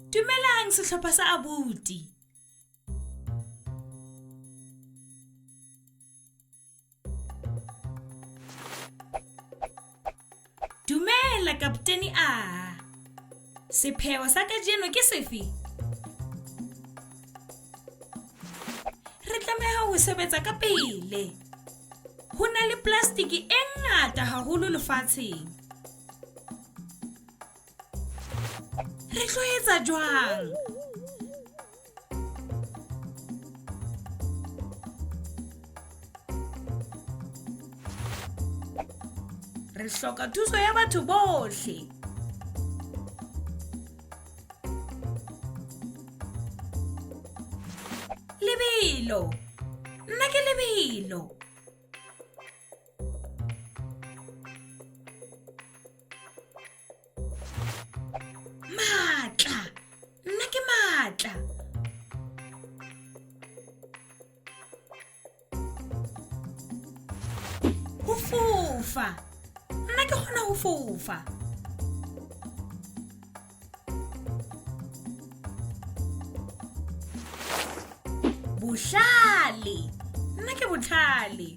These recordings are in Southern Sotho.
Dumelang sehlopha sa abuti. Dumela kapteni A. Sepheo sa kajeno ke sefe? Re tlameha ho sebetsa ka pele. Ho na le plastiki e ngata haholo lefatsheng. Re tlo etsa jwang? Re hloka thuso ya batho bohle. Lebelo. Nna ke lebelo. Maatla. Nna ke maatla. Ho fofa. Nna ke kgona ho fofa. Bohlale. Nna ke botlhale.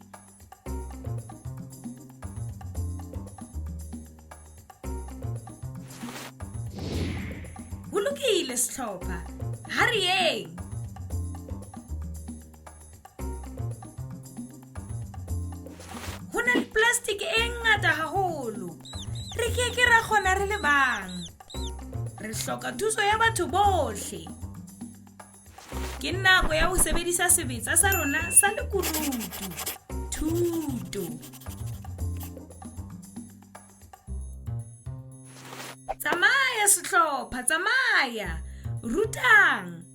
Ho lokile sehlopha. Ha re yeng. Ho na le plastic e ngata haholo. Re ke ke ra kgona re le bang. Re hloka thuso ya batho bohle. Ke nako ya ho sebedisa sebetsa sa rona sa lekunutu. Thuto. Tsamaya sehlopha, tsamaya. Rutang.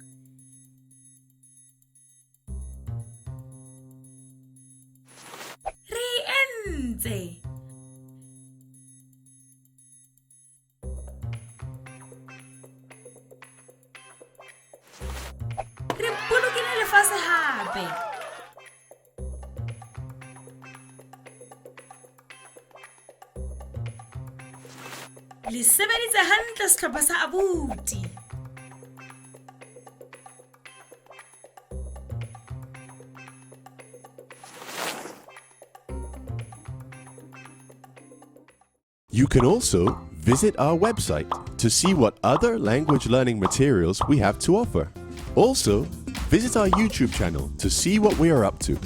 Re entse. Re bolokile lefatshe hape. Le sebeditse hantle sehlopha sa abuti. You can also visit our website to see what other language learning materials we have to offer. Also, visit our YouTube channel to see what we are up to.